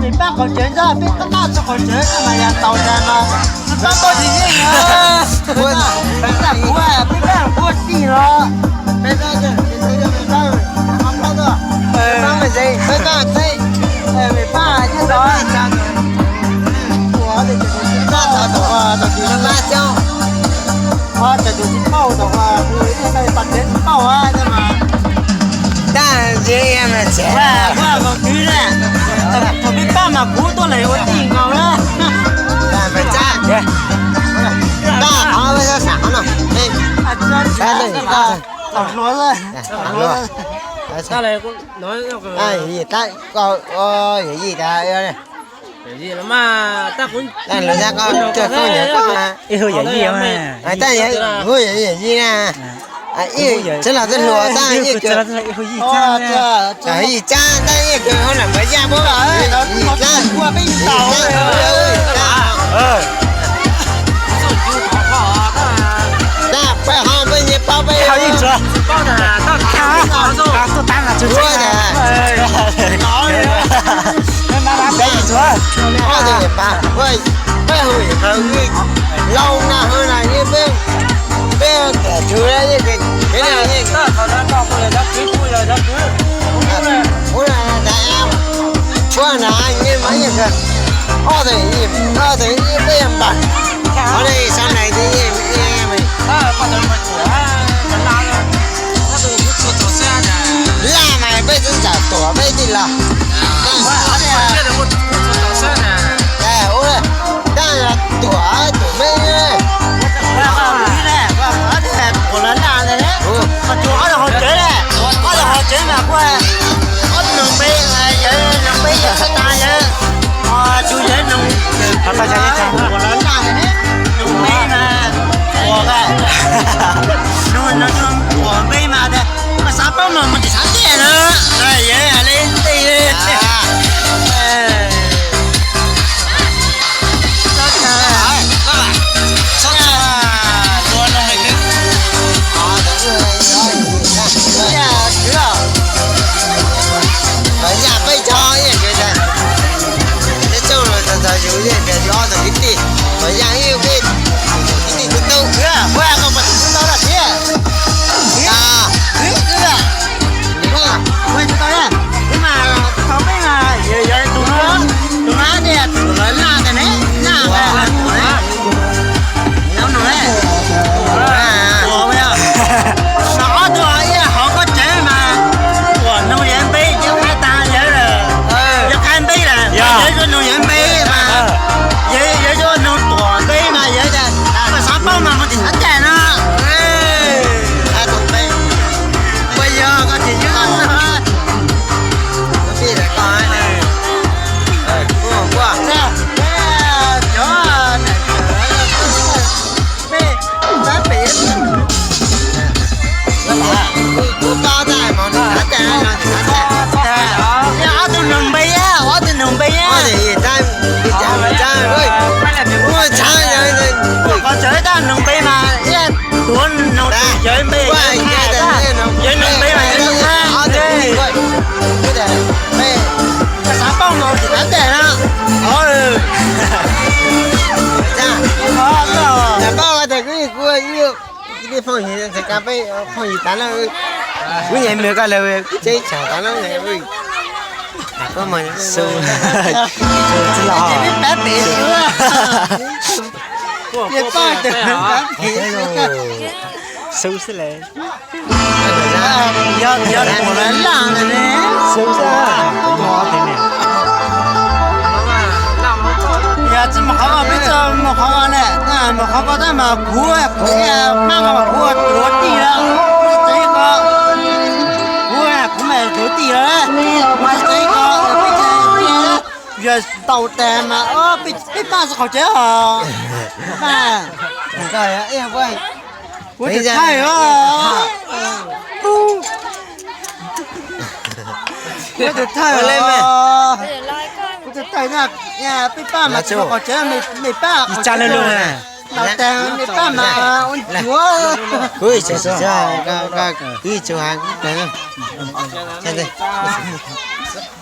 Mej pab qhov tsev ntag, peb pab txog qhov tsev mas yog tau tas mas pab tau yeej yeej na. Peb pab kuv, peb pab kuv tij los. Peb pab, peb pab, peb pab, peb pab, peb pab, peb pab, Thaum peb pab mas kuv tuaj lawm ua tij nkaus na. Yog yij tas, lawv zaj koj coj koj nyiam koj, ib hu yawm yij, hu yawm yij na, txwv los txwj hluas tab ib, yij tsab tab ib kws hauj lwm npawg Yaj puab, yij tsab, yij tsab. Tab peb ho peb nyiam paub peb ho yij tsuav, tuaj tab na tsuav, peb hu yawm yij, laus na hu na, peb, peb, peb, tshuav na, ob tug, ob tug peb yog npawg, qhov no sau na, laj mas peb txawm tuam peb tij los. Tab tuam, tuam peb, tuam lawv laj ntag, ob tug hauv tsev, ob tug hauv tsev mas kuj, ob tug noog npe, yawg noog npe yawg tas yawg, tus yawg noog, tuam lawv laj ntag, noog npe mas, noog, noog tuam npe mas, mas xav paub mas mus tim xav tiag na, yawg li ntej. Yog peb cov, peb cov, yus ob tug kwv tij, yog yus ib tug kwv tij tus tub, ua kom pom tus tub tau lawm thiab. Ua tsis tau, tus no, tus no tias tus lawv laj ntag ne, laj ntag, tuam ne. Tuam, tuam, ob tug ib hauv koj tsev mas tuam noog yawg npe, yawg qha tas yawg lawm, yawg qha npe lawm, yawg yuav noog yawg npe mas, yawg yuav noog tuam npe mas yawg tias, mas xav paub mas mus tim xav tiag no. Ua yog koj tsis ywj no. Ob tug noog npe, ob tug noog npe, qhov tsev tab noog npe mas, tuav noog yawg npe, yawg noog npe mas yawg noog na. Xav paub mas tim xav tiag no. Phooj ywg, peb phooj ywg tas no, kuv nyiam mloog koj lawv teb chaws tas no. Xub, xub tsis los, peb pab pem, xub xwb le. Yog, yog tuam lawv laj ntag ne. Xub xwb. Yog tsis mus qhov ko, peb tsis mus qhov ko ne, mus qhov ko tab mas kuv, kuv pab ko mas kuv tuav tij lawm, tsis txawv ko, kuv, kuv mas tuav tij lawm, kuv tsis txawv ko, peb tsis, yog tau tas mas peb pab txog qhov tsev os. Kuv tus thawj os. Kuv tus thawj os. Kuv tus thawj na, peb pab mas txog qhov tsev, mej pab qhov tsev. Tau tas nws pab mas ua ncuav. Kuv ib txhia, kuv ib txhia, kuv ib txhia.